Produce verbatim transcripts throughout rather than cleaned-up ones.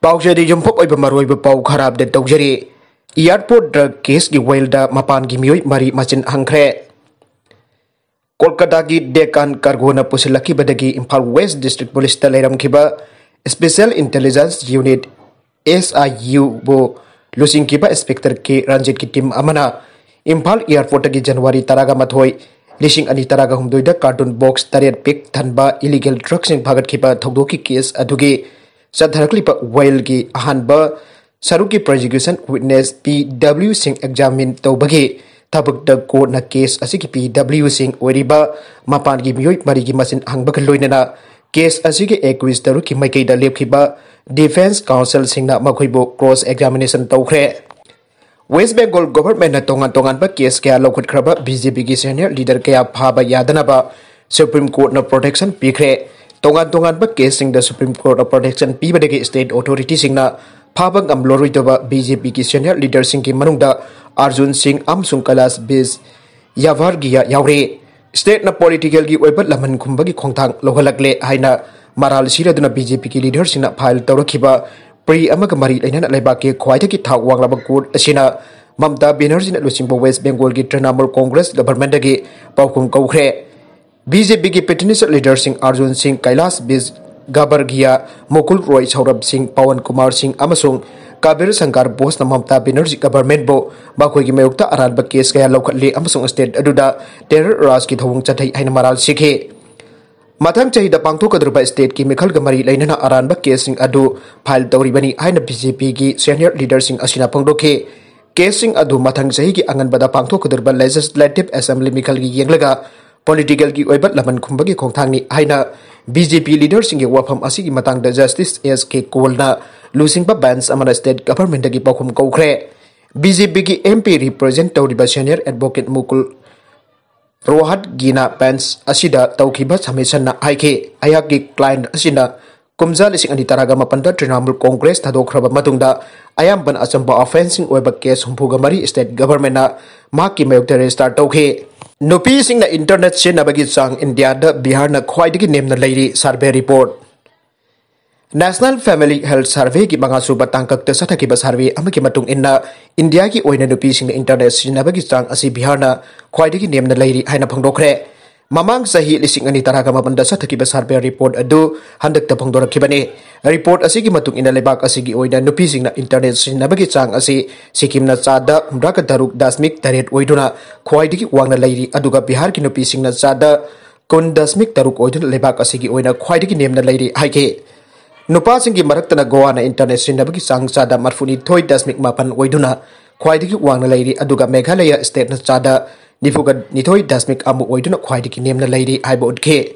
ꯄꯥꯎꯆꯦꯗ ꯌꯨꯝꯐꯝ ꯑꯣꯏꯕ ꯃꯔꯨꯑꯣꯏꯕ ꯄꯥꯎ ꯈꯔ ꯑꯞꯗꯦꯠ ꯇꯧꯖꯔꯤ꯫ ꯏꯌꯥꯔꯄꯣꯔꯠ ꯗ꯭ꯔꯒ ꯀꯦꯁꯀꯤ ꯋꯥꯌꯦꯜꯗ ꯃꯄꯥꯟꯒꯤ ꯃꯤꯑꯣꯏ ꯃꯔꯤ ꯃꯆꯤꯟ ꯍꯪꯈ꯭ꯔꯦ꯫ ꯀꯣꯜꯀꯇꯥꯒꯤ ꯗꯦꯀꯥꯟ ꯀꯥꯔꯒꯣꯅ ꯄꯨꯁꯤꯜꯂꯛꯈꯤꯕꯗꯒꯤ ꯏꯝꯐꯥꯜ ꯋꯦꯁ ꯗꯤꯁꯇ꯭ꯔꯤꯛ ꯄꯨꯂꯤꯁꯇ ꯂꯩꯔꯝꯈꯤꯕ special intelligence unit, S I ꯌꯨꯕꯨ ꯂꯨꯆꯤꯡꯈꯤꯕ ꯏꯟꯁꯄꯦꯛꯇꯔ ꯀꯦ ꯔꯟꯖꯤꯠꯀꯤ ꯇꯤꯝ ꯑꯃꯅ ꯏꯝꯐꯥꯜ ꯏꯌꯥꯔꯄꯣꯔꯠꯇꯒꯤ ꯖꯅꯋꯥꯔꯤ ꯇꯔꯥꯃꯥꯊꯣꯏ, ꯂꯤꯁꯤꯡ ꯑꯅꯤ ꯇꯔꯥꯍꯨꯝꯗꯣꯏꯗ ꯀꯥꯔꯇꯨꯟ ꯕꯣꯛꯁ ꯇꯔꯦꯠ ꯄꯤꯛ ꯊꯟꯕ ꯏꯂꯤꯒꯦꯜ ꯗ꯭ꯔꯒꯁꯤꯡ ꯐꯥꯒꯠꯈꯤꯕ ꯊꯧꯗꯣꯛꯀꯤ ꯀꯦꯁ ꯑꯗꯨꯒꯤ ꯆꯠꯊꯔꯛꯂꯤꯕ ꯋꯥꯌꯦꯜꯒꯤ ꯑꯍꯥꯟꯕ ꯁꯔꯨꯛꯀꯤ ꯄ꯭ꯔꯣꯁꯤꯀ꯭ꯌꯨꯁꯟ ꯋꯤꯠꯅꯦꯁ ꯄꯤ ꯗꯕ꯭ꯂꯤꯌꯨꯁꯤꯡ ꯑꯦꯛꯖꯥꯃꯤꯟ ꯇꯧꯕꯒꯤ ꯊꯕꯛꯇ ꯀꯣꯔꯠꯅ ꯀꯦꯁ ꯑꯁꯤꯒꯤ ꯄꯤ ꯗꯕ꯭ꯂꯤꯌꯨꯁꯤꯡ ꯑꯣꯏꯔꯤꯕ ꯃꯄꯥꯟꯒꯤ ꯃꯤꯑꯣꯏ ꯃꯔꯤꯒꯤ ꯃꯁꯤꯡ ꯍꯪꯕꯒ ꯂꯣꯏꯅꯅ ꯀꯦꯁ ꯑꯁꯤꯒꯤ ꯑꯦꯀ꯭ꯌꯨꯁ ꯇꯔꯨꯛꯀꯤ ꯃꯥꯏꯀꯩꯗ ꯂꯦꯞꯈꯤꯕ ꯗꯤꯐꯦꯟꯁ ꯀꯥꯎꯟꯁꯤꯜꯁꯤꯡꯅ ꯃꯈꯣꯏꯕꯨ ꯀ꯭ꯔꯣꯁ ꯑꯦꯛꯖꯥꯃꯤꯅꯦꯁꯟ ꯇꯧꯈ꯭ꯔꯦ꯫ ꯋꯦꯁ ꯕꯦꯡꯒꯣꯜ ꯒꯣꯚꯔꯟꯃꯦꯟꯠꯅ ꯇꯣꯉꯥꯟ ꯇꯣꯉꯥꯟꯕ ꯀꯦꯁ ꯀꯌꯥ ꯂꯧꯈꯠꯈ꯭ꯔꯕ ꯕꯤ ꯖꯦ ꯄꯤꯒꯤ ꯁꯦꯅꯤꯌꯔ ꯂꯤꯗꯔ ꯀꯌꯥ ꯐꯥꯕ ꯌꯥꯗꯅꯕ ꯁꯨꯄ꯭ꯔꯤꯝ ꯀꯣꯔꯠꯅ ꯄ꯭ꯔꯣꯇꯦꯛꯁꯟ ꯄꯤꯈ꯭ꯔꯦ꯫ ꯇꯣꯉꯥꯟ ꯇꯣꯉꯥꯟꯕ ꯀꯦꯁꯁꯤꯡꯗ ꯁꯨꯄ꯭ꯔꯤꯝ ꯀꯣꯔꯠꯅ ꯄ꯭ꯔꯣꯇꯦꯛꯁꯟ ꯄꯤꯕꯗꯒꯤ ꯁ꯭ꯇꯦꯠ ꯑꯣꯊꯣꯔꯤꯇꯤꯁꯤꯡꯅ ꯐꯥꯕ ꯉꯝꯂꯔꯣꯏꯗꯕ ꯕꯤ ꯖꯦ ꯄꯤꯒꯤ ꯁꯦꯅꯤꯌꯔ ꯂꯤꯗꯔꯁꯤꯡꯒꯤ ꯃꯅꯨꯡꯗ ꯑꯥꯔꯖꯨꯟ ꯁꯤꯡ ꯑꯃꯁꯨꯡ ꯀꯩꯂꯥꯁ ꯕꯤꯁ ꯌꯥꯚꯥꯔꯒꯤꯌꯥ ꯌꯥꯎꯔꯤ꯫ ꯁ꯭ꯇꯦꯠꯅ ꯄꯣꯂꯤꯇꯤꯀꯦꯜꯒꯤ ꯑꯣꯏꯕ ꯂꯃꯟ ꯈꯨꯝꯕꯒꯤ ꯈꯣꯡꯊꯥꯡ ꯂꯧꯍꯜꯂꯛꯂꯦ ꯍꯥꯏꯅ ꯃꯔꯥꯜ ꯁꯤꯔꯗꯨꯅ ꯕꯤ ꯖꯦ ꯄꯤꯒꯤ ꯂꯤꯗꯔꯁꯤꯡꯅ ꯐꯥꯏꯜ ꯇꯧꯔꯛꯈꯤꯕ ꯄ꯭ꯔꯤ ꯑꯃꯒ ꯃꯔꯤ ꯂꯩꯅꯅ ꯂꯩꯕꯥꯛꯀꯤ ꯈ꯭ꯋꯥꯏꯗꯒꯤ ꯊꯥꯛ ꯋꯥꯡꯂꯕ ꯀꯣꯔꯠ ꯑꯁꯤꯅ ꯃꯃꯇꯥ ꯕꯦꯅꯔꯖꯤꯅ ꯂꯨꯆꯤꯡꯕ ꯋꯦꯁ ꯕꯦꯡꯒꯣꯜꯒꯤ ꯇ꯭ꯔꯤꯅꯥꯃꯨꯜ ꯀꯣꯡꯒ꯭ꯔꯦꯁ ꯒꯚꯔꯟꯃꯦꯟꯠꯇꯒꯤ ꯄꯥꯎꯈꯨꯝ ꯀꯧꯈ꯭ꯔꯦ꯫ ꯕꯤ ꯖꯦ ꯄꯤꯒꯤ ꯄꯤꯇꯤꯁꯅꯔ ꯂꯤꯗꯔꯁꯤꯡ ꯑꯥꯔꯖꯨꯟ ꯁꯤꯡ, ꯀꯩꯂꯥꯁ ꯕꯤꯁ, ꯒꯥꯕꯔꯒꯤꯌꯥ, ꯃꯨꯀꯨꯜ ꯔꯣꯏ, ꯁꯧꯔꯕ ꯁꯤꯡ, ꯄꯋꯟ ꯀꯨꯃꯥꯔ ꯁꯤꯡ ꯑꯃꯁꯨꯡ ꯀꯕꯤꯔ ꯁꯪꯀꯥꯔ ꯕꯣꯁꯅ ꯃꯃꯇꯥ ꯕꯦꯅꯔꯖꯤ ꯒꯚꯔꯟꯃꯦꯟꯠꯄꯨ ꯃꯈꯣꯏꯒꯤ ꯃꯥꯌꯣꯛꯇ ꯑꯔꯥꯟꯕ ꯀꯦꯁ ꯀꯌꯥ ꯂꯧꯈꯠꯂꯤ ꯑꯃꯁꯨꯡ ꯁ꯭ꯇꯦꯠ ꯑꯗꯨꯗ ꯇꯦꯔꯔ ꯔꯥꯖꯀꯤ ꯊꯧꯑꯣꯡ ꯆꯠꯊꯩ ꯍꯥꯏꯅ ꯃꯔꯥꯜ ꯁꯤꯈꯤ꯫ ꯃꯊꯪ ꯆꯍꯤꯗ ꯄꯥꯡꯊꯣꯛꯀꯗꯧꯔꯤꯕ ꯁ꯭ꯇꯦꯠꯀꯤ ꯃꯤꯈꯜꯒ ꯃꯔꯤ ꯂꯩꯅꯅ ꯑꯔꯥꯟꯕ ꯀꯦꯁꯁꯤꯡ ꯑꯗꯨ ꯐꯥꯏꯜ ꯇꯧꯔꯤꯕꯅꯤ ꯍꯥꯏꯅ ꯕꯤ ꯖꯦ ꯄꯤꯒꯤ ꯁꯦꯅꯤꯌꯔ ꯂꯤꯗꯔꯁꯤꯡ ꯑꯁꯤꯅ ꯐꯣꯡꯗꯣꯛꯈꯤ꯫ ꯀꯦꯁꯁꯤꯡ ꯑꯗꯨ ꯃꯊꯪ ꯆꯍꯤꯒꯤ ꯑꯉꯟꯕꯗ ꯄꯥꯡꯊꯣꯛꯀꯗꯧꯔꯤꯕ ꯂꯦꯖꯤꯁꯂꯦꯇꯤꯚ ꯑꯦꯁꯦꯝꯕ꯭ꯂꯤ ꯃꯤꯈꯜꯒꯤ ꯌꯦꯡꯂꯒ ꯄꯣꯂꯤꯇꯤꯀꯦꯜꯒꯤ ꯑꯣꯏꯕ ꯂꯃꯟ ꯈꯨꯝꯕꯒꯤ ꯈꯣꯡꯊꯥꯡꯅꯤ ꯍꯥꯏꯅ ꯕꯤ ꯖꯦ ꯄꯤ ꯂꯤꯗꯔꯁꯤꯡꯒꯤ ꯋꯥꯐꯝ ꯑꯁꯤꯒꯤ ꯃꯇꯥꯡꯗ ꯖꯁꯇꯤꯁ ꯑꯦꯁ ꯀꯦ ꯀꯣꯜꯅ ꯂꯨꯆꯤꯡꯕ ꯕꯦꯟꯆ ꯑꯃꯅ ꯁ꯭ꯇꯦꯠ ꯒꯚꯔꯟꯃꯦꯟꯠꯇꯒꯤ ꯄꯥꯎꯈꯨꯝ ꯀꯧꯈ꯭ꯔꯦ꯫ ꯕꯤ ꯖꯦ ꯄꯤꯒꯤ ꯑꯦꯝ ꯄꯤ ꯔꯤꯄ꯭ꯔꯖꯦꯟꯠ ꯇꯧꯔꯤꯕ ꯁꯦꯅꯤꯌꯔ ꯑꯦꯗꯚꯣꯀꯦꯠ ꯃꯨꯀꯨꯜ ꯔꯣꯍꯠꯒꯤꯅ ꯕꯦꯟꯆ ꯑꯁꯤꯗ ꯇꯧꯈꯤꯕ ꯁꯕꯃꯤꯁꯟꯅ ꯍꯥꯏꯈꯤ, ꯑꯩꯍꯥꯛꯀꯤ ꯀ꯭ꯂꯥꯏꯟꯠ ꯑꯁꯤꯅ ꯀꯨꯝꯖꯥ ꯂꯤꯁꯤꯡ ꯑꯅꯤ ꯇꯔꯥꯃꯥꯄꯟꯗ ꯇ꯭ꯔꯤꯅꯥꯃꯨꯜ ꯀꯣꯡꯒ꯭ꯔꯦꯁ ꯊꯥꯗꯣꯛꯈ꯭ꯔꯕ ꯃꯇꯨꯡꯗ ꯑꯌꯥꯝꯕꯅ ꯑꯆꯝꯕ ꯑꯣꯐꯦꯟꯁꯁꯤꯡ ꯑꯣꯏꯕ ꯀꯦꯁ ꯍꯨꯝꯐꯨꯒ ꯃꯔꯤ ꯁ꯭ꯇꯦꯠ ꯒꯚꯔꯟꯃꯦꯟꯠꯅ ꯃꯍꯥꯛꯀꯤ ꯃꯥꯌꯣꯛꯇ ꯔꯦꯖꯤꯁꯇꯥꯔ ꯇꯧꯈꯤ꯫ ꯅꯨꯄꯤꯁꯤꯡꯅ ꯏꯟꯇꯔꯅꯦꯠ ꯁꯤꯖꯤꯟꯅꯕꯒꯤ ꯆꯥꯡ ꯏꯟꯗꯤꯌꯥꯗ ꯕꯤꯍꯥꯔꯅ ꯈ꯭ꯋꯥꯏꯗꯒꯤ ꯅꯦꯝꯅ ꯂꯩꯔꯤ, survey report. National Family Health Survey ꯒꯤ ꯃꯉꯥꯁꯨꯕ ꯇꯥꯡꯀꯛꯇ ꯆꯠꯊꯈꯤꯕ survey ꯑꯃꯒꯤ ꯃꯇꯨꯡ ꯏꯟꯅ, ꯏꯟꯗꯤꯌꯥꯒꯤ ꯑꯣꯏꯅ ꯅꯨꯄꯤꯁꯤꯡꯅ internet ꯁꯤꯖꯤꯟꯅꯕꯒꯤ ꯆꯥꯡ ꯑꯁꯤ ꯕꯤꯍꯥꯔꯅ ꯈ꯭ꯋꯥꯏꯗꯒꯤ ꯅꯦꯝꯅ ꯂꯩꯔꯤ ꯍꯥꯏꯅ ꯐꯣꯡꯗꯣꯛꯈ꯭ꯔꯦ꯫ ꯃꯃꯥꯡ ꯆꯍꯤ ꯂꯤꯁꯤꯡ ꯑꯅꯤ ꯇꯔꯥꯒ ꯃꯥꯄꯟꯗ ꯆꯠꯊꯈꯤꯕ survey report ꯑꯗꯨ ꯍꯟꯗꯛꯇ ꯐꯣꯡꯗꯣꯔꯛꯈꯤꯕꯅꯤ꯫ Report ꯑꯁꯤꯒꯤ ꯃꯇꯨꯡ ꯏꯟꯅ, ꯂꯩꯕꯥꯛ ꯑꯁꯤꯒꯤ ꯑꯣꯏꯅ ꯅꯨꯄꯤꯁꯤꯡꯅ internet ꯁꯤꯖꯤꯟꯅꯕꯒꯤ ꯆꯥꯡ ꯑꯁꯤ ꯁꯤꯛꯀꯤꯝꯅ ꯆꯥꯗ ꯍꯨꯝꯗ꯭ꯔꯥꯒ ꯇꯔꯨꯛ ꯗꯁꯃꯤꯛ ꯇꯔꯦꯠ ꯑꯣꯏꯗꯨꯅ ꯈ꯭ꯋꯥꯏꯗꯒꯤ ꯋꯥꯡꯅ ꯂꯩꯔꯤ, ꯑꯗꯨꯒ ꯕꯤꯍꯥꯔꯒꯤ ꯅꯨꯄꯤꯁꯤꯡꯅ ꯆꯥꯗ ꯀꯨꯟ ꯗꯁꯃꯤꯛ ꯇꯔꯨꯛ ꯑꯣꯏꯗꯨꯅ ꯂꯩꯕꯥꯛ ꯑꯁꯤꯒꯤ ꯑꯣꯏꯅ ꯈ꯭ꯋꯥꯏꯗꯒꯤ ꯅꯦꯝꯅ ꯂꯩꯔꯤ ꯍꯥꯏꯈꯤ꯫ ꯅꯨꯄꯥꯁꯤꯡꯒꯤ ꯃꯔꯛꯇꯅ ꯒꯣꯋꯥꯅ internet ꯁꯤꯖꯤꯟꯅꯕꯒꯤ ꯆꯥꯡ ꯆꯥꯗ ꯃꯔꯐꯨꯅꯤꯊꯣꯏ ꯗꯁꯃꯤꯛ ꯃꯥꯄꯟ ꯑꯣꯏꯗꯨꯅ ꯈ꯭ꯋꯥꯏꯗꯒꯤ ꯋꯥꯡꯅ ꯂꯩꯔꯤ, ꯑꯗꯨꯒ ꯃꯦꯘꯥꯂꯌ stateꯅ ꯆꯥꯗ ꯅꯤꯐꯨꯒ ꯅꯤꯊꯣꯏ ꯗꯁꯃꯤꯛ ꯑꯃ ꯑꯣꯏꯗꯨꯅ ꯈ꯭ꯋꯥꯏꯗꯒꯤ ꯅꯦꯝꯅ ꯂꯩꯔꯤ ꯍꯥꯏꯕ ꯎꯠꯈꯤ꯫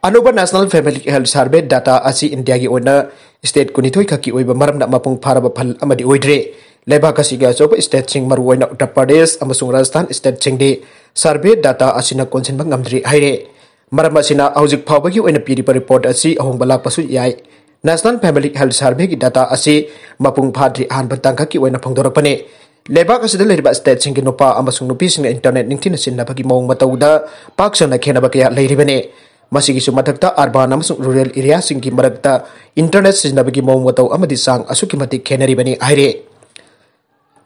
ꯑꯅꯧꯕ National Family Health Survey data ꯑꯁꯤ ꯏꯟꯗꯤꯌꯥꯒꯤ ꯑꯣꯏꯅ state ꯀꯨꯟꯅꯤꯊꯣꯏ ꯈꯛꯀꯤ ꯑꯣꯏꯕ ꯃꯔꯝꯅ ꯃꯄꯨꯡ ꯐꯥꯔꯕ ꯐꯜ ꯑꯃꯗꯤ ꯑꯣꯏꯗ꯭ꯔꯤ꯫ ꯂꯩꯕꯥꯛ ꯑꯁꯤꯒꯤ ꯑꯆꯧꯕ stateꯁꯤꯡ, ꯃꯔꯨꯑꯣꯏꯅ ꯎꯠꯇꯔ ꯄ꯭ꯔꯗꯦꯁ ꯑꯃꯁꯨꯡ ꯔꯥꯖꯁꯊꯥꯟ stateꯁꯤꯡꯗꯤ survey data ꯑꯁꯤꯅ ꯀꯣꯟꯁꯤꯟꯕ ꯉꯝꯗ꯭ꯔꯤ ꯍꯥꯏꯔꯦ꯫ ꯃꯔꯝ ꯑꯁꯤꯅ, ꯍꯧꯖꯤꯛ ꯐꯥꯎꯕꯒꯤ ꯑꯣꯏꯅ ꯄꯤꯔꯤꯕ report ꯑꯁꯤ ꯑꯍꯣꯡꯕ ꯂꯥꯛꯄꯁꯨ ꯌꯥꯏ꯫ National Family Health Surveyꯒꯤ data ꯑꯁꯤ ꯃꯄꯨꯡ ꯐꯥꯗ꯭ꯔꯤ ꯑꯍꯥꯟꯕ ꯇꯥꯡꯀꯛꯀꯤ ꯑꯣꯏꯅ ꯐꯣꯡꯗꯣꯔꯛꯄꯅꯤ꯫ ꯂꯩꯕꯥꯛ ꯑꯁꯤꯗ ꯂꯩꯔꯤꯕ stateꯁꯤꯡꯒꯤ ꯅꯨꯄꯥ ꯑꯃꯁꯨꯡ ꯅꯨꯄꯤꯁꯤꯡꯅ internet ꯅꯤꯡꯊꯤꯅ ꯁꯤꯖꯤꯟꯅꯕꯒꯤ ꯃꯑꯣꯡ ꯃꯇꯧꯗ ꯄꯥꯛ ꯁꯟꯅ ꯈꯦꯠꯅꯕ ꯀꯌꯥ ꯂꯩꯔꯤꯕꯅꯤ꯫ ꯃꯁꯤꯒꯤꯁꯨ ꯃꯊꯛꯇ, urban ꯑꯃꯁꯨꯡ rural areaꯁꯤꯡꯒꯤ ꯃꯔꯛꯇ internet ꯁꯤꯖꯤꯟꯅꯕꯒꯤ ꯃꯑꯣꯡ ꯃꯇꯧ ꯑꯃꯗꯤ ꯆꯥꯡ ꯑꯁꯨꯛꯀꯤ ꯃꯇꯤꯛ ꯈꯦꯠꯅꯔꯤꯕꯅꯤ ꯍꯥꯏꯔꯤ꯫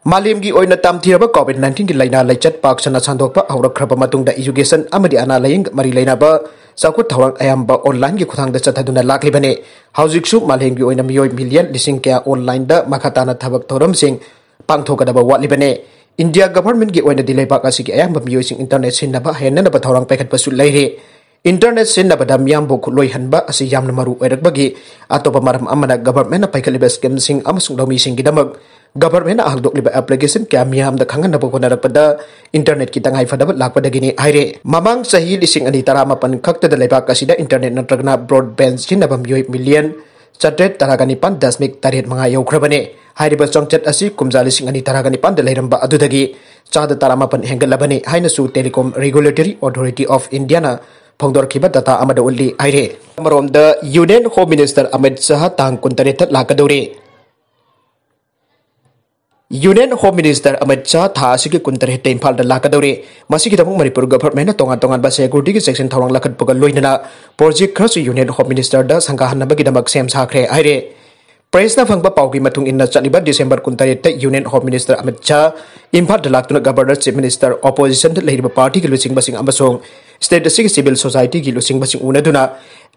ꯃꯥꯂꯦꯝꯒꯤ ꯑꯣꯏꯅ ꯇꯝꯊꯤꯔꯕ COVID nineteenꯒꯤ ꯂꯥꯏꯅꯥ ꯂꯩꯆꯠ ꯄꯥꯛ ꯁꯟꯅ ꯁꯟꯗꯣꯛꯄ ꯍꯧꯔꯛꯈ꯭ꯔꯕ ꯃꯇꯨꯡꯗ, education ꯑꯃꯗꯤ ꯑꯅꯥ ꯂꯥꯌꯦꯡꯒ ꯃꯔꯤ ꯂꯩꯅꯕ ꯆꯥꯎꯈꯠ ꯊꯧꯔꯥꯡ ꯑꯌꯥꯝꯕ onlineꯒꯤ ꯈꯨꯠꯊꯥꯡꯗ ꯆꯠꯊꯗꯨꯅ ꯂꯥꯛꯂꯤꯕꯅꯤ꯫ ꯍꯧꯖꯤꯛꯁꯨ ꯃꯥꯂꯦꯝꯒꯤ ꯑꯣꯏꯅ ꯃꯤꯑꯣꯏ million ꯂꯤꯁꯤꯡ ꯀꯌꯥ onlineꯗ ꯃꯈꯥ ꯇꯥꯅ ꯊꯕꯛ ꯊꯧꯔꯝꯁꯤꯡ ꯄꯥꯡꯊꯣꯛꯀꯗꯕ ꯋꯥꯠꯂꯤꯕꯅꯤ꯫ ꯏꯟꯗꯤꯌꯥ governmentꯀꯤ ꯑꯣꯏꯅꯗꯤ ꯂꯩꯕꯥꯛ ꯑꯁꯤꯒꯤ ꯑꯌꯥꯝꯕ ꯃꯤꯑꯣꯏꯁꯤꯡ internet ꯁꯤꯖꯤꯟꯅꯕ ꯍꯦꯟꯅꯅꯕ ꯊꯧꯔꯥꯡ ꯄꯥꯏꯈꯠꯄꯁꯨ ꯂꯩꯔꯤ꯫ Internet ꯁꯤꯖꯤꯟꯅꯕꯗ ꯃꯤꯌꯥꯝꯕꯨ ꯈꯨꯠꯂꯣꯏꯍꯟꯕ ꯑꯁꯤ ꯌꯥꯝꯅ ꯃꯔꯨ ꯑꯣꯏꯔꯛꯄꯒꯤ ꯑꯇꯣꯞꯄ ꯃꯔꯝ ꯑꯃꯅ, governmentꯅ ꯄꯥꯏꯈꯠꯂꯤꯕ schemeꯁꯤꯡ ꯑꯃꯁꯨꯡ ꯂꯧꯃꯤꯁꯤꯡꯒꯤꯗꯃꯛ governmentꯅ ꯍꯧꯗꯣꯛꯂꯤꯕ application ꯀꯌꯥ ꯃꯤꯌꯥꯝꯗ ꯈꯪꯍꯟꯅꯕ ꯍꯣꯠꯅꯔꯛꯄꯗ internetꯀꯤ ꯇꯉꯥꯏ ꯐꯗꯕ ꯂꯥꯛꯄꯗꯒꯤꯅꯤ ꯍꯥꯏꯔꯦ꯫ ꯃꯃꯥꯡ ꯆꯍꯤ ꯂꯤꯁꯤꯡ ꯑꯅꯤ ꯇꯔꯥꯃꯥꯄꯟ ꯈꯛꯇꯗ ꯂꯩꯕꯥꯛ ꯑꯁꯤꯗ internet ꯅꯠꯇ꯭ꯔꯒꯅ broadband ꯁꯤꯖꯤꯟꯅꯕ ꯃꯤꯑꯣꯏ million ꯆꯥꯇ꯭ꯔꯦꯠ ꯇꯔꯥꯒ ꯅꯤꯄꯥꯟ ꯗꯁꯃꯤꯛ ꯇꯔꯦꯠ ꯃꯉꯥ ꯌꯧꯈ꯭ꯔꯕꯅꯤ꯫ ꯍꯥꯏꯔꯤꯕ ꯆꯥꯡꯆꯠ ꯑꯁꯤ ꯀꯨꯝꯖꯥ ꯂꯤꯁꯤꯡ ꯑꯅꯤ ꯇꯔꯥꯒ ꯅꯤꯄꯥꯟꯗ ꯂꯩꯔꯝꯕ ꯑꯗꯨꯗꯒꯤ ꯆꯥꯗ ꯇꯔꯥꯃꯥꯄꯟ ꯍꯦꯟꯒꯠꯂꯕꯅꯤ ꯍꯥꯏꯅꯁꯨ Telecom Regulatory Authority of Indiaꯅ ꯐꯣꯡꯗꯣꯔꯛꯈꯤꯕ data ꯑꯃꯗ ꯎꯠꯂꯤ ꯍꯥꯏꯔꯤ꯫ ꯑꯃꯔꯣꯝꯗ, Union Home Minister Amit Shah ꯇꯥꯡ ꯀꯨꯟꯇꯔꯦꯠꯇ ꯂꯥꯛꯀꯗꯧꯔꯤ꯫ Union Home Minister Amit Shah ꯊꯥ ꯑꯁꯤꯒꯤ ꯀꯨꯟꯇꯔꯦꯠꯇ ꯏꯝꯐꯥꯜꯗ ꯂꯥꯛꯀꯗꯧꯔꯤ꯫ ꯃꯁꯤꯒꯤꯗꯃꯛ ꯃꯅꯤꯄꯨꯔ governmentꯅ ꯇꯣꯉꯥꯟ ꯇꯣꯉꯥꯟꯕ securityꯒꯤ ꯆꯦꯛꯁꯤꯟ ꯊꯧꯔꯥꯡ ꯂꯧꯈꯠꯄꯒ ꯂꯣꯏꯅꯅ ꯄ꯭ꯔꯣꯖꯦꯛ ꯈꯔꯁꯨ ꯌꯨꯅꯤꯌꯟ ꯍꯣꯝ ꯃꯤꯅꯤꯁꯇꯔꯗ ꯁꯪꯒꯥꯍꯟꯅꯕꯒꯤꯗꯃꯛ ꯁꯦꯝ ꯁꯥꯈ꯭ꯔꯦ ꯍꯥꯏꯔꯦ꯫ ꯄ꯭ꯔꯦꯁꯅ ꯐꯪꯕ ꯄꯥꯎꯒꯤ ꯃꯇꯨꯡ ꯏꯟꯅ, ꯆꯠꯂꯤꯕ ꯗꯤꯁꯦꯝꯕꯔ ꯀꯨꯟꯇꯔꯦꯠꯇ union home minister Amit Shah ꯏꯝꯐꯥꯜꯗ ꯂꯥꯛꯇꯨꯅ ꯒꯕꯔꯅꯔ, ꯆꯤꯐ ꯃꯤꯅꯤꯁꯇꯔ, ꯑꯣꯄꯣꯖꯤꯁꯟꯗ ꯂꯩꯔꯤꯕ ꯄꯥꯔꯇꯤꯒꯤ ꯂꯨꯆꯤꯡꯕꯁꯤꯡ ꯑꯃꯁꯨꯡ ꯁ꯭ꯇꯦꯠ ꯑꯁꯤꯒꯤ ꯁꯤꯚꯤꯜ ꯁꯣꯁꯥꯏꯇꯤꯒꯤ ꯂꯨꯆꯤꯡꯕꯁꯤꯡ ꯎꯅꯗꯨꯅ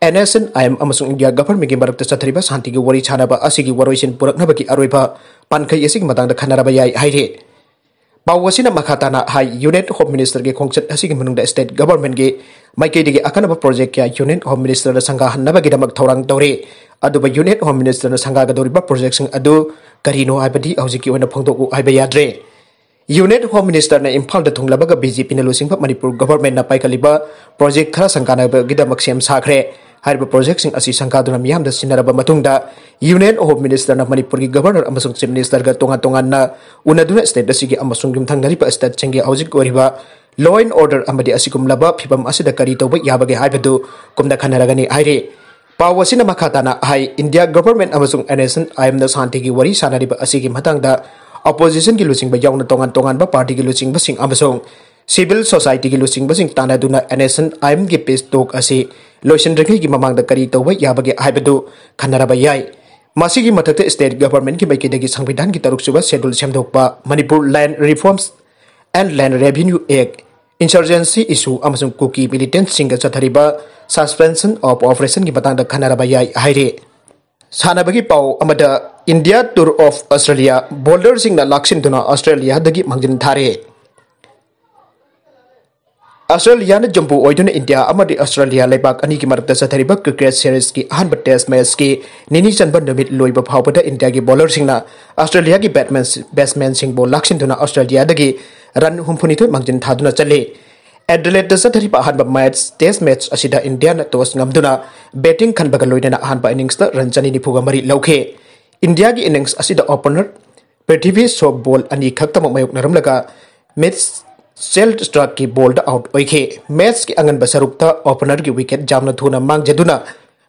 N S N I M ꯑꯃꯁꯨꯡ ꯏꯟꯗꯤꯌꯥ ꯒꯚꯔꯟꯃꯦꯟꯠꯀꯤ ꯃꯔꯛꯇ ꯆꯠꯊꯔꯤꯕ ꯁꯥꯟꯇꯤꯒꯤ ꯋꯥꯔꯤ ꯁꯥꯅꯕ ꯑꯁꯤꯒꯤ ꯋꯥꯔꯣꯏꯁꯤꯟ ꯄꯨꯔꯛꯅꯕꯒꯤ ꯑꯔꯣꯏꯕ ꯄꯥꯟꯈꯩ ꯑꯁꯤꯒꯤ ꯃꯇꯥꯡꯗ ꯈꯟꯅꯔꯕ ꯌꯥꯏ ꯍꯥꯏꯔꯤ꯫ ꯄꯥꯎ ꯑꯁꯤꯅ ꯃꯈꯥ ꯇꯥꯅ ꯍꯥꯏ, ꯌꯨꯅꯤꯌꯟ ꯍꯣꯝ ꯃꯤꯅꯤꯁꯇꯔꯒꯤ ꯈꯣꯡꯆꯠ ꯑꯁꯤꯒꯤ ꯃꯅꯨꯡꯗ ꯁ꯭ꯇꯦꯠ ꯒꯚꯔꯟꯃꯦꯟꯠꯀꯤ ꯃꯥꯏꯀꯩꯗꯒꯤ ꯑꯈꯟꯅꯕ ꯄ꯭ꯔꯣꯖꯦꯛ ꯀꯌꯥ ꯌꯨꯅꯤꯌꯟ ꯍꯣꯝ ꯃꯤꯅꯤꯁꯇꯔꯗ ꯁꯪꯒꯥꯍꯟꯅꯕꯒꯤꯗꯃꯛ ꯊꯧꯔꯥꯡ ꯇꯧꯔꯤ꯫ ꯑꯗꯨꯕꯨ ꯌꯨꯅꯤꯌꯟ ꯍꯣꯝ ꯃꯤꯅꯤꯁꯇꯔꯅ ꯁꯪꯒꯥꯒꯗꯧꯔꯤꯕ ꯄ꯭ꯔꯣꯖꯦꯛꯁꯤꯡ ꯑꯗꯨ ꯀꯔꯤꯅꯣ ꯍꯥꯏꯕꯗꯤ ꯍꯧꯖꯤꯛꯀꯤ ꯑꯣꯏꯅ ꯐꯣꯡꯗꯣꯛꯎ ꯍꯥꯏꯕ ꯌꯥꯗ꯭ꯔꯦ꯫ ꯌꯨꯅꯤꯌꯟ ꯍꯣꯝ ꯃꯤꯅꯤꯁꯇꯔꯅ ꯏꯝꯐꯥꯜꯗ ꯊꯨꯡꯂꯕꯒ ꯕꯤ ꯖꯦ ꯄꯤꯅ ꯂꯨꯆꯤꯡꯕ ꯃꯅꯤꯄꯨꯔ ꯒꯚꯔꯟꯃꯦꯟꯠꯅ ꯄꯥꯏꯈꯠꯂꯤꯕ ꯄ꯭ꯔꯣꯖꯦꯛ ꯈꯔ ꯁꯪꯒꯥꯅꯕꯒꯤꯗꯃꯛ ꯁꯦꯝ ꯁꯥꯈ꯭ꯔꯦ꯫ ꯍꯥꯏꯔꯤꯕ ꯄ꯭ꯔꯣꯖꯦꯛꯁꯤꯡ ꯑꯁꯤ ꯁꯪꯒꯥꯗꯨꯅ ꯃꯤꯌꯥꯝꯗ ꯁꯤꯟꯅꯔꯕ ꯃꯇꯨꯡꯗ, ꯌꯨꯅꯤꯌꯟ ꯍꯣꯝ ꯃꯤꯅꯤꯁꯇꯔꯅ ꯃꯅꯤꯄꯨꯔꯒꯤ ꯒꯚꯔꯅꯔ ꯑꯃꯁꯨꯡ ꯆꯤꯐ ꯃꯤꯅꯤꯁꯇꯔꯒ ꯇꯣꯉꯥꯟ ꯇꯣꯉꯥꯟꯅ ꯎꯅꯗꯨꯅ ꯁ꯭ꯇꯦꯠ ꯑꯁꯤꯒꯤ ꯑꯃꯁꯨꯡ ꯌꯨꯝꯊꯪꯅꯔꯤꯕ ꯁ꯭ꯇꯦꯠꯁꯤꯡꯒꯤ ꯍꯧꯖꯤꯛ ꯑꯣꯏꯔꯤꯕ law and order ꯑꯃꯗꯤ ꯑꯁꯤꯒꯨꯝꯂꯕ ꯐꯤꯕꯝ ꯑꯁꯤꯗ ꯀꯔꯤ ꯇꯧꯕ ꯌꯥꯕꯒꯦ ꯍꯥꯏꯕꯗꯨ ꯀꯨꯞꯅ ꯈꯟꯅꯔꯒꯅꯤ ꯍꯥꯏꯔꯤ꯫ ꯄꯥꯎ ꯑꯁꯤꯅ ꯃꯈꯥ ꯇꯥꯅ ꯍꯥꯏ, ꯏꯟꯗꯤꯌꯥ ꯒꯚꯔꯟꯃꯦꯟꯠ ꯑꯃꯁꯨꯡ ꯑꯦꯟ ꯑꯦꯁ ꯑꯦꯟ ꯑꯥꯏ ꯑꯦꯝꯅ ꯁꯥꯟꯇꯤꯒꯤ ꯋꯥꯔꯤ ꯁꯥꯅꯔꯤꯕ ꯑꯁꯤꯒꯤ ꯃꯇꯥꯡꯗ ꯑꯣꯄꯣꯖꯤꯁꯟꯒꯤ ꯂꯨꯆꯤꯡꯕ ꯌꯥꯎꯅ ꯇꯣꯉꯥꯟ ꯇꯣꯉꯥꯟꯕ ꯄꯥꯔꯇꯤꯒꯤ ꯂꯨꯆꯤꯡꯕꯁꯤꯡ ꯑꯃꯁꯨꯡ ꯁꯤꯚꯤꯜ ꯁꯣꯁꯥꯏꯇꯤꯒꯤ ꯂꯨꯆꯤꯡꯕꯁꯤꯡ ꯇꯥꯟꯅꯗꯨꯅ ꯑꯦꯟ ꯑꯦꯁ ꯑꯦꯟ ꯑꯥꯏ ꯑꯦꯝꯒꯤ ꯄꯤꯁ ꯇꯣꯛ ꯑꯁꯤ ꯂꯣꯏꯁꯤꯟꯗ꯭ꯔꯤꯉꯩꯒꯤ ꯃꯃꯥꯡꯗ ꯀꯔꯤ ꯇꯧꯕ ꯌꯥꯕꯒꯦ ꯍꯥꯏꯕꯗꯨ ꯈꯟꯅꯔꯕ ꯌꯥꯏ꯫ ꯃꯁꯤꯒꯤ ꯃꯊꯛꯇ, ꯁ꯭ꯇꯦꯠ ꯒꯚꯔꯟꯃꯦꯟꯠꯀꯤ ꯃꯥꯏꯀꯩꯗꯒꯤ ꯁꯪꯕꯤꯙꯥꯟꯒꯤ ꯇꯔꯨꯛꯁꯨꯕ ꯁꯦꯗꯨꯜ ꯁꯦꯝꯗꯣꯛꯄ, Manipur land reforms and land revenue act, insurgency issue ꯑꯃꯁꯨꯡ ꯀꯨꯀꯤ ꯃꯤꯂꯤꯇꯦꯟꯠꯁꯤꯡꯒ ꯆꯠꯊꯔꯤꯕ suspension of operationꯒꯤ ꯃꯇꯥꯡꯗ ꯈꯟꯅꯔꯕ ꯌꯥꯏ ꯍꯥꯏꯔꯤ꯫ ꯁꯥꯟꯅꯕꯒꯤ ꯄꯥꯎ ꯑꯃꯗ, ꯏꯟꯗꯤꯌꯥ ꯇꯨꯔ ꯑꯣꯐ ꯑꯁꯇ꯭ꯔꯦꯂꯤꯌꯥ ꯕꯣꯂꯔꯁꯤꯡꯅ ꯂꯥꯛꯁꯤꯟꯗꯨꯅ ꯑꯁꯇ꯭ꯔꯦꯂꯤꯌꯥꯗꯒꯤ ꯃꯥꯡꯖꯤꯟ ꯊꯥꯔꯦ꯫ ꯑꯁꯇ꯭ꯔꯦꯂꯤꯌꯥꯅ ꯌꯨꯝꯕꯨ ꯑꯣꯏꯗꯨꯅ ꯏꯟꯗꯤꯌꯥ ꯑꯃꯗꯤ ꯑꯁꯇ꯭ꯔꯦꯂꯤꯌꯥ ꯂꯩꯕꯥꯛ ꯑꯅꯤꯒꯤ ꯃꯔꯛꯇ ꯆꯠꯊꯔꯤꯕ ꯀ꯭ꯔꯤꯀꯦꯠ ꯁꯦꯔꯤꯖꯀꯤ ꯑꯍꯥꯟꯕ ꯇꯦꯁ ꯃꯦꯆꯀꯤ ꯅꯤꯅꯤ ꯆꯟꯕ ꯅꯨꯃꯤꯠ ꯂꯣꯏꯕ ꯐꯥꯎꯕꯗ ꯏꯟꯗꯤꯌꯥꯒꯤ ꯕꯣꯂꯔꯁꯤꯡꯅ ꯑꯁꯇ꯭ꯔꯦꯂꯤꯌꯥꯒꯤ ꯕꯦꯠꯁꯃꯦꯟ-, ꯕꯦꯠꯁꯃꯦꯟꯁꯤꯡꯕꯨ ꯂꯥꯛꯁꯤꯟꯗꯨꯅ ꯑꯁꯇ꯭ꯔꯦꯂꯤꯌꯥꯗꯒꯤ ꯔꯟ ꯍꯨꯝꯐꯨꯅꯤꯊꯣꯏ ꯃꯥꯡꯖꯤꯟ ꯊꯥꯗꯨꯅ ꯆꯠꯂꯤ꯫ ꯑꯦꯗꯤꯂꯦꯗꯇ ꯆꯠꯊꯔꯤꯕ ꯑꯍꯥꯟꯕ ꯃꯦꯆ, ꯇꯦꯁ ꯃꯦꯆ ꯑꯁꯤꯗ ꯏꯟꯗꯤꯌꯥꯅ ꯇꯣꯁ ꯉꯝꯗꯨꯅ ꯕꯦꯇꯤꯡ ꯈꯟꯕꯒ ꯂꯣꯏꯅꯅ ꯑꯍꯥꯟꯕ ꯏꯅꯤꯡꯁꯇ ꯔꯟ ꯆꯅꯤ ꯅꯤꯐꯨꯒ ꯃꯔꯤ ꯂꯧꯈꯤ꯫ ꯏꯟꯗꯤꯌꯥꯒꯤ ꯏꯅꯤꯡꯁ ꯑꯁꯤꯗ ꯑꯣꯄꯅꯔ ꯄ꯭ꯔꯤꯊꯤꯚꯤ ꯁꯣꯞ ꯕꯣꯜ ꯑꯅꯤ ꯈꯛꯇꯃꯛ ꯃꯥꯌꯣꯛꯅꯔꯝꯂꯒ ꯃꯤꯠꯆꯦꯜ ꯁ꯭ꯇꯥꯔꯛꯀꯤ ꯕꯣꯜꯗ ꯑꯥꯎꯠ ꯑꯣꯏꯈꯤ꯫ ꯃꯦꯆꯀꯤ ꯑꯉꯟꯕ ꯁꯔꯨꯛꯇ ꯑꯣꯄꯅꯔꯒꯤ ꯋꯤꯀꯦꯠ ꯌꯥꯝꯅ ꯊꯨꯅ ꯃꯥꯡꯖꯗꯨꯅ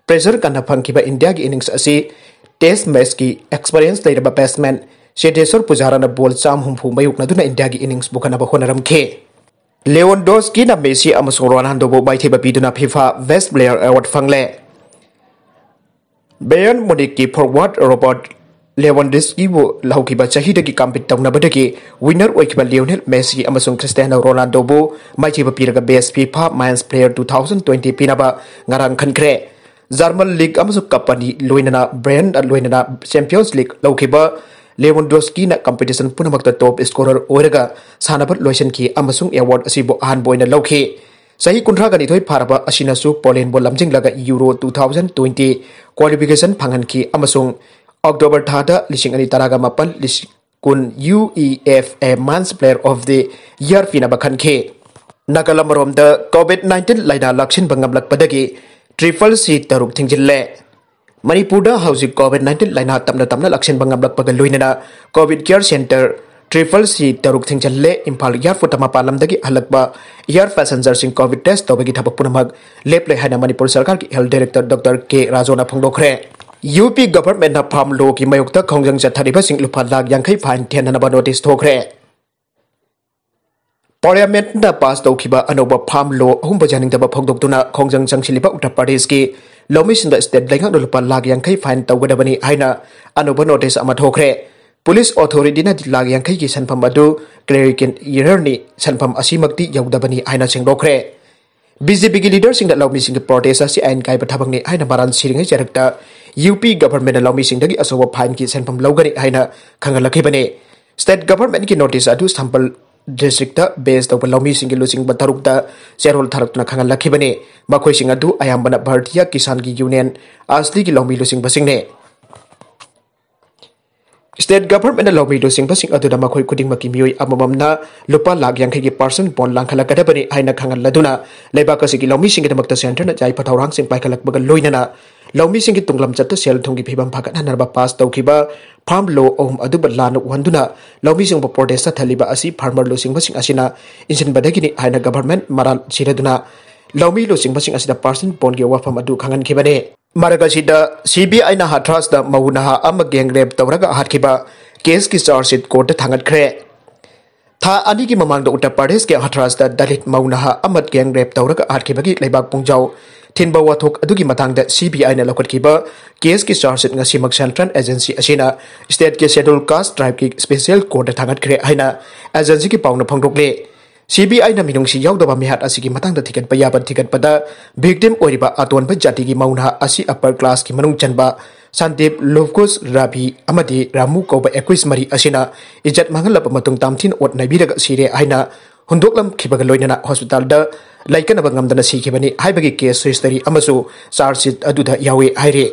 ꯄ꯭ꯔꯦꯁꯔ ꯀꯟꯅ ꯐꯪꯈꯤꯕ ꯏꯟꯗꯤꯌꯥꯒꯤ ꯏꯅꯤꯡꯁ ꯑꯁꯤ ꯇꯦꯁ ꯃꯦꯆꯀꯤ ꯑꯦꯛꯁꯄꯔꯤꯌꯦꯟꯁ ꯂꯩꯔꯕ ꯕꯦꯠꯁꯃꯦꯟ ꯆꯦꯇꯦꯁꯣꯔ ꯄꯨꯖꯥꯔꯥꯅ ꯕꯣꯜ ꯆꯥꯝ ꯍꯨꯝꯐꯨ ꯃꯥꯌꯣꯛꯅꯗꯨꯅ ꯏꯟꯗꯤꯌꯥꯒꯤ ꯏꯅꯤꯡꯁ ꯄꯨꯈꯠꯅꯕ ꯍꯣꯠꯅꯔꯝꯈꯤ꯫ ꯂꯦꯋꯟꯗꯣꯁꯀꯤꯅ ꯃꯦꯁꯤ ꯑꯃꯁꯨꯡ ꯔꯣꯅꯥꯜꯗꯣꯕꯨ ꯃꯥꯏꯊꯤꯕ ꯄꯤꯗꯨꯅ ꯐꯤꯐꯥ ꯕꯦꯁ ꯄ꯭ꯂꯦꯌꯔ ꯑꯦꯋꯥꯔꯗ ꯐꯪꯂꯦ꯫ ꯕꯦꯌꯔꯟ ꯃꯨꯅꯤꯛꯀꯤ ꯐꯣꯔꯋꯥꯔꯗ ꯔꯣꯕꯔꯠ ꯂꯦꯋꯟꯗꯣꯁꯀꯤꯕꯨ ꯂꯧꯈꯤꯕ ꯆꯍꯤꯗꯒꯤ ꯀꯝꯄꯤꯠ ꯇꯧꯅꯕꯗꯒꯤ ꯋꯤꯟꯅꯔ ꯑꯣꯏꯈꯤꯕ ꯂꯤꯑꯣꯅꯦꯜ ꯃꯦꯁꯤ ꯑꯃꯁꯨꯡ ꯈ꯭ꯔꯤꯁꯇꯤꯌꯥꯅꯣ ꯔꯣꯅꯥꯜꯗꯣꯕꯨ ꯃꯥꯏꯊꯤꯕ ꯄꯤꯔꯒ best FIFA men's player two thousand twenty ꯄꯤꯅꯕ ꯉꯔꯥꯡ ꯈꯟꯈ꯭ꯔꯦ꯫ ꯖꯔꯃꯟ ꯂꯤꯒ ꯑꯃꯁꯨꯡ ꯀꯞ ꯑꯅꯤ ꯂꯣꯏꯅꯅ ꯕ꯭ꯔꯦꯟ ꯂꯣꯏꯅꯅ ꯆꯦꯝꯄꯤꯌꯟꯁ ꯂꯤꯒ ꯂꯧꯈꯤꯕ ꯂꯦꯋꯟꯗꯣꯁꯀꯤꯅ ꯀꯝꯄꯤꯇꯤꯁꯟ ꯄꯨꯝꯅꯃꯛꯇ ꯇꯣꯞ ꯁ꯭ꯀꯣꯔꯔ ꯑꯣꯏꯔꯒ ꯁꯥꯟꯅꯕ ꯂꯣꯏꯁꯤꯟꯈꯤ ꯑꯃꯁꯨꯡ ꯑꯦꯋꯥꯔꯗ ꯑꯁꯤꯕꯨ ꯑꯍꯥꯟꯕ ꯑꯣꯏꯅ ꯂꯧꯈꯤ꯫ ꯆꯍꯤ ꯀꯨꯟꯊ꯭ꯔꯥꯒ ꯅꯤꯊꯣꯏ ꯐꯥꯔꯕ ꯑꯁꯤꯅꯁꯨ ꯄꯣꯂꯦꯟꯕꯨ ꯂꯝꯖꯤꯡꯂꯒ Euro two thousand twenty qualification ꯐꯪꯍꯟꯈꯤ ꯑꯃꯁꯨꯡ ꯑꯣꯛꯇꯣꯕꯔ ꯊꯥꯗ ꯂꯤꯁꯤꯡ ꯑꯅꯤ ꯇꯔꯥꯒ ꯃꯥꯄꯟ ꯂꯤꯁꯤꯡ ꯀꯨꯟ U E F A men's player of the year ꯄꯤꯅꯕ ꯈꯟꯈꯤ꯫ ꯅꯥꯀꯜ ꯑꯃꯔꯣꯝꯗ, ꯀꯣꯚꯤꯗ ꯅꯥꯏꯟꯇꯤꯟ ꯂꯥꯏꯅꯥ ꯂꯥꯛꯁꯤꯟꯕ ꯉꯝꯂꯛꯄꯗꯒꯤ ꯇ꯭ꯔꯤꯄꯜ ꯁꯤ ꯇꯔꯨꯛ ꯊꯤꯡꯖꯤꯜꯂꯦ꯫ ꯃꯅꯤꯄꯨꯔꯗ ꯍꯧꯖꯤꯛ ꯀꯣꯚꯤꯗ ꯅꯥꯏꯟꯇꯤꯟ ꯂꯥꯏꯅꯥ ꯇꯞꯅ ꯇꯞꯅ ꯂꯥꯛꯁꯤꯟꯕ ꯉꯝꯂꯛꯄꯒ ꯂꯣꯏꯅꯅ ꯀꯣꯚꯤꯗ ꯀꯤꯌꯔ ꯁꯦꯟꯇꯔ ꯇ꯭ꯔꯤꯄꯜ ꯁꯤ ꯇꯔꯨꯛ ꯊꯤꯡꯖꯤꯜꯂꯦ꯫ ꯏꯝꯐꯥꯜ ꯑꯦꯌꯥꯔꯄꯣꯔꯠꯇ ꯃꯄꯥꯟ ꯂꯝꯗꯒꯤ ꯍꯜꯂꯛꯄ ꯑꯦꯌꯥꯔ ꯄꯦꯁꯦꯟꯖꯔꯁꯤꯡ ꯀꯣꯚꯤꯗ ꯇꯦꯁ ꯇꯧꯕꯒꯤ ꯊꯕꯛ ꯄꯨꯝꯅꯃꯛ ꯂꯦꯞꯂꯦ ꯍꯥꯏꯅ ꯃꯅꯤꯄꯨꯔ ꯁꯔꯀꯥꯔꯒꯤ ꯍꯦꯜꯊ ꯗꯥꯏꯔꯦꯛꯇꯔ ꯗꯣꯛꯇꯔ ꯀꯦ ꯔꯥꯖꯣꯅ ꯐꯣꯡꯗꯣꯛꯈ꯭ꯔꯦ꯫ ꯌꯨ ꯄꯤ ꯒꯚꯔꯟꯃꯦꯟꯠꯅ ꯐꯥꯔꯝ ꯂꯣꯒꯤ ꯃꯥꯌꯣꯛꯇ ꯈꯣꯡꯖꯪ ꯆꯠꯊꯔꯤꯕꯁꯤꯡ ꯂꯨꯄꯥ ꯂꯥꯈ ꯌꯥꯡꯈꯩ ꯐꯥꯏꯟ ꯊꯤꯍꯟꯅꯕ ꯅꯣꯇꯤꯁ ꯊꯣꯛꯈ꯭ꯔꯦ꯫ ꯄꯥꯔꯂꯤꯌꯥꯃꯦꯟꯠꯅ ꯄꯥꯁ ꯇꯧꯈꯤꯕ ꯑꯅꯧꯕ ꯐꯥꯔꯝ ꯂꯣ ꯑꯍꯨꯝꯕꯨ ꯌꯥꯅꯤꯡꯗꯕ ꯐꯣꯡꯗꯣꯛꯇꯨꯅ ꯈꯣꯡꯖꯪ ꯆꯪꯁꯤꯜꯂꯤꯕ ꯎꯠꯇꯔ ꯄ꯭ꯔꯗꯦꯁꯀꯤ ꯂꯧꯃꯤꯁꯤꯡꯗ ꯁ꯭ꯇꯦꯠ ꯂꯩꯉꯥꯛꯅ ꯂꯨꯄꯥ ꯂꯥꯈ ꯌꯥꯡꯈꯩ ꯐꯥꯏꯟ ꯇꯧꯒꯗꯕꯅꯤ ꯍꯥꯏꯅ ꯑꯅꯧꯕ ꯅꯣꯇꯤꯁ ꯑꯃ ꯊꯣꯛꯈ꯭ꯔꯦ꯫ ꯄꯨꯂꯤꯁ ꯑꯣꯊꯣꯔꯤꯇꯤꯅꯗꯤ ꯂꯥꯈ ꯌꯥꯡꯈꯩꯒꯤ ꯁꯦꯟꯐꯝ ꯑꯗꯨ ꯀ꯭ꯂꯦꯔꯤꯀꯦꯜ ꯏꯔꯔꯅꯤ, ꯁꯦꯟꯐꯝ ꯑꯁꯤꯃꯛꯇꯤ ꯌꯧꯗꯕꯅꯤ ꯍꯥꯏꯅ ꯁꯦꯡꯗꯣꯛꯈ꯭ꯔꯦ꯫ ꯕꯤ ꯖꯦ ꯄꯤꯒꯤ ꯂꯤꯗꯔꯁꯤꯡꯅ ꯂꯧꯃꯤꯁꯤꯡꯒꯤ ꯄ꯭ꯔꯣꯇꯦꯁ ꯑꯁꯤ ꯑꯥꯏꯟ ꯀꯥꯏꯕ ꯊꯕꯛꯅꯤ ꯍꯥꯏꯅ ꯃꯔꯥꯜ ꯁꯤꯔꯤꯉꯩ ꯆꯩꯔꯛꯇ ꯌꯨ ꯄꯤ ꯒꯚꯔꯟꯃꯦꯟꯠꯅ ꯂꯧꯃꯤꯁꯤꯡꯗꯒꯤ ꯑꯆꯧꯕ ꯐꯥꯏꯟꯒꯤ ꯁꯦꯟꯐꯝ ꯂꯧꯒꯅꯤ ꯍꯥꯏꯅ ꯈꯪꯍꯜꯂꯛꯈꯤꯕꯅꯤ꯫ ꯁ꯭ꯇꯦꯠ ꯒꯚꯔꯟꯃꯦꯟꯠꯀꯤ ꯅꯣꯇꯤꯁ ꯑꯗꯨ ꯁꯝꯕꯜ ꯗꯤꯁꯇ꯭ꯔꯤꯛꯇ ꯕꯦꯖ ꯇꯧꯕ ꯂꯧꯃꯤꯁꯤꯡꯒꯤ ꯂꯨꯆꯤꯡꯕ ꯇꯔꯨꯛꯇ ꯆꯦꯔꯣꯜ ꯊꯥꯔꯛꯇꯨꯅ ꯈꯪꯍꯜꯂꯛꯈꯤꯕꯅꯤ꯫ ꯃꯈꯣꯏꯁꯤꯡ ꯑꯗꯨ ꯑꯌꯥꯝꯕꯅ ꯚꯥꯔꯇꯤꯌꯥ ꯀꯤꯁꯥꯟꯒꯤ ꯌꯨꯅꯤꯌꯟ, ꯑꯁꯂꯤꯒꯤ ꯂꯧꯃꯤ ꯂꯨꯆꯤꯡꯕꯁꯤꯡꯅꯤ꯫ ꯁ꯭ꯇꯦꯠ ꯒꯚꯔꯟꯃꯦꯟꯠꯅ ꯂꯧꯃꯤ ꯂꯨꯆꯤꯡꯕꯁꯤꯡ ꯑꯗꯨꯗ ꯃꯈꯣꯏ ꯈꯨꯗꯤꯡꯃꯛꯀꯤ ꯃꯤꯑꯣꯏ ꯑꯃꯃꯝꯅ ꯂꯨꯄꯥ ꯂꯥꯈ ꯌꯥꯡꯈꯩꯒꯤ ꯄꯥꯔꯁꯟ ꯕꯣꯟ ꯂꯥꯡꯈꯠꯂꯛꯀꯗꯕꯅꯤ ꯍꯥꯏꯅ ꯈꯪꯍꯜꯂꯗꯨꯅ, ꯂꯩꯕꯥꯛ ꯑꯁꯤꯒꯤ ꯂꯧꯃꯤꯁꯤꯡꯒꯤꯗꯃꯛꯇ ꯁꯦꯟꯇꯔꯅ ꯌꯥꯏꯐ ꯊꯧꯔꯥꯡꯁꯤꯡ ꯄꯥꯏꯈꯠꯂꯛꯄꯒ ꯂꯣꯏꯅꯅ ꯂꯧꯃꯤꯁꯤꯡꯒꯤ ꯇꯨꯡꯂꯝꯆꯠꯇ ꯁꯦꯜ ꯊꯨꯝꯒꯤ ꯐꯤꯕꯝ ꯐꯒꯠꯍꯟꯅꯕ ꯄꯥꯁ ꯇꯧꯈꯤꯕ ꯐꯥꯔꯝ ꯂꯣ ꯑꯍꯨꯝ ꯑꯗꯨꯕꯨ ꯂꯥꯟꯅ ꯎꯍꯟꯗꯨꯅ ꯂꯧꯃꯤꯁꯤꯡꯕꯨ ꯄ꯭ꯔꯣꯇꯦꯁ ꯆꯠꯊꯜꯂꯤꯕ ꯑꯁꯤ ꯐꯥꯔꯃꯔ ꯂꯨꯆꯤꯡꯕꯁꯤꯡ ꯑꯁꯤꯅ ꯏꯟꯁꯤꯟꯕꯗꯒꯤꯅꯤ ꯍꯥꯏꯅ ꯒꯚꯔꯟꯃꯦꯟꯠ ꯃꯔꯥꯜ ꯁꯤꯔꯗꯨꯅ ꯂꯧꯃꯤ ꯂꯨꯆꯤꯡꯕꯁꯤꯡ ꯑꯁꯤꯗ ꯄꯥꯔꯁꯟ ꯕꯣꯟꯒꯤ ꯋꯥꯐꯝ ꯑꯗꯨ ꯈꯪꯍꯟꯈꯤꯕꯅꯤ꯫ ꯃꯔꯛ ꯑꯁꯤꯗ, ꯁꯤ ꯕꯤ ꯑꯥꯏꯅ ꯍꯊ꯭ꯔꯥꯁꯇ ꯃꯧ ꯅꯍꯥ ꯑꯃ ꯒꯦꯡ ꯔꯦꯞ ꯇꯧꯔꯒ ꯍꯥꯠꯈꯤꯕ ꯀꯦꯁꯀꯤ ꯆꯥꯔꯖ ꯁꯤꯠ ꯀꯣꯔꯠꯇ ꯊꯥꯡꯒꯠꯈ꯭ꯔꯦ꯫ ꯊꯥ ꯑꯅꯤꯒꯤ ꯃꯃꯥꯡꯗ ꯎꯠꯇꯔ ꯄ꯭ꯔꯗꯦꯁꯀꯤ ꯍꯊ꯭ꯔꯥꯁꯇ ꯗꯂꯤꯠ ꯃꯧ ꯅꯍꯥ ꯑꯃ ꯒꯦꯡ ꯔꯦꯞ ꯇꯧꯔꯒ ꯍꯥꯠꯈꯤꯕꯒꯤ ꯂꯩꯕꯥꯛ ꯄꯨꯡꯖꯥꯎ ꯊꯤꯟꯕ ꯋꯥꯊꯣꯛ ꯑꯗꯨꯒꯤ ꯃꯇꯥꯡꯗ ꯁꯤ ꯕꯤ ꯑꯥꯏꯅ ꯂꯧꯈꯠꯈꯤꯕ ꯀꯦꯁꯀꯤ ꯆꯥꯔꯖ ꯁꯤꯠ ꯉꯁꯤꯃꯛ ꯁꯦꯟꯇ꯭ꯔꯦꯜ ꯑꯦꯖꯦꯟꯁꯤ ꯑꯁꯤꯅ ꯁ꯭ꯇꯦꯠꯀꯤ ꯁꯦꯗ꯭ꯌꯨꯜ ꯀꯥꯁ ꯇ꯭ꯔꯥꯏꯕꯀꯤ ꯁ꯭ꯄꯦꯁꯤꯌꯦꯜ ꯀꯣꯔꯠꯇ ꯊꯥꯡꯒꯠꯈ꯭ꯔꯦ ꯍꯥꯏꯅ ꯑꯦꯖꯦꯟꯁꯤꯒꯤ ꯄꯥꯎꯅ ꯐꯣꯡꯗꯣꯛꯂꯤ꯫ ꯁꯤ ꯕꯤ ꯑꯥꯏꯅ ꯃꯤꯅꯨꯡꯁꯤ ꯌꯥꯎꯗꯕ ꯃꯤꯍꯥꯠ ꯑꯁꯤꯒꯤ ꯃꯇꯥꯡꯗ ꯊꯤꯒꯠꯄ ꯌꯥꯕ ꯊꯤꯒꯠꯄꯗ, ꯚꯤꯛꯇꯤꯝ ꯑꯣꯏꯔꯤꯕ ꯑꯇꯣꯟꯕ ꯖꯥꯇꯤꯒꯤ ꯃꯧ ꯅꯍꯥ ꯑꯁꯤ ꯑꯄꯔ ꯀ꯭ꯂꯥꯁꯀꯤ ꯃꯅꯨꯡ ꯆꯟꯕ ꯁꯟꯗꯤꯞ, ꯂꯨꯐꯀꯨꯁ, ꯔꯥꯕꯤ ꯑꯃꯗꯤ ꯔꯥꯃꯨ ꯀꯧꯕ ꯑꯦꯀꯨꯏꯁ ꯃꯔꯤ ꯑꯁꯤꯅ ꯏꯖꯠ ꯃꯥꯡꯍꯜꯂꯕ ꯃꯇꯨꯡ ꯇꯝꯊꯤꯅ ꯑꯣꯠ ꯅꯩꯕꯤꯔꯒ ꯁꯤꯔꯦ ꯍꯥꯏꯅ ꯍꯨꯟꯗꯣꯛꯂꯝꯈꯤꯕꯒ ꯂꯣꯏꯅꯅ ꯍꯣꯁꯄꯤꯇꯥꯜꯗ ꯂꯩꯀꯠꯅꯕ ꯉꯝꯗꯅ ꯁꯤꯈꯤꯕꯅꯤ ꯍꯥꯏꯕꯒꯤ ꯀꯦꯁ ꯍꯤꯁꯇꯔꯤ ꯑꯃꯁꯨ ꯆꯥꯔꯖ ꯁꯤꯠ ꯑꯗꯨꯗ ꯌꯥꯎꯏ ꯍꯥꯏꯔꯤ꯫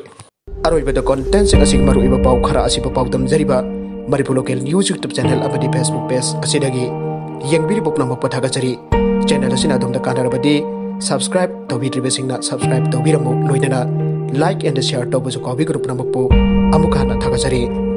ꯑꯔꯣꯏꯕꯗ ꯀꯣꯟꯇꯦꯟꯁꯤꯡ ꯑꯁꯤꯒꯤ ꯃꯔꯨꯑꯣꯏꯕ ꯄꯥꯎ ꯈꯔ ꯑꯁꯤꯕꯨ ꯄꯥꯎꯗꯝꯖꯔꯤꯕ Manipur local news YouTube channel ꯑꯃꯗꯤ ꯐꯦꯁꯕꯨꯛ ꯄꯦꯖ ꯑꯁꯤꯗꯒꯤ ꯌꯦꯡꯕꯤꯔꯤꯕ ꯄꯨꯝꯅꯃꯛꯄꯨ ꯊꯥꯒꯠꯆꯔꯤ꯫ ꯆꯦꯅꯦꯜ ꯑꯁꯤꯅ ꯑꯗꯣꯝꯗ ꯀꯥꯟꯅꯔꯕꯗꯤ ꯁꯕꯁꯀ꯭ꯔꯥꯏꯕ ꯇꯧꯕꯤꯗ꯭ꯔꯤꯕꯁꯤꯡꯅ ꯁꯕꯁꯀ꯭ꯔꯥꯏꯕ ꯇꯧꯕꯤꯔꯝꯃꯨ, ꯂꯣꯏꯅꯅ ꯂꯥꯏꯛ ꯑꯦꯟ ꯁꯤꯌꯥꯔ ꯇꯧꯕꯁꯨ ꯀꯥꯎꯕꯤꯒꯅꯨ꯫ ꯄꯨꯝꯅꯃꯛꯄꯨ ꯑꯃꯨꯛ ꯍꯟꯅ ꯊꯥꯒꯠꯆꯔꯤ꯫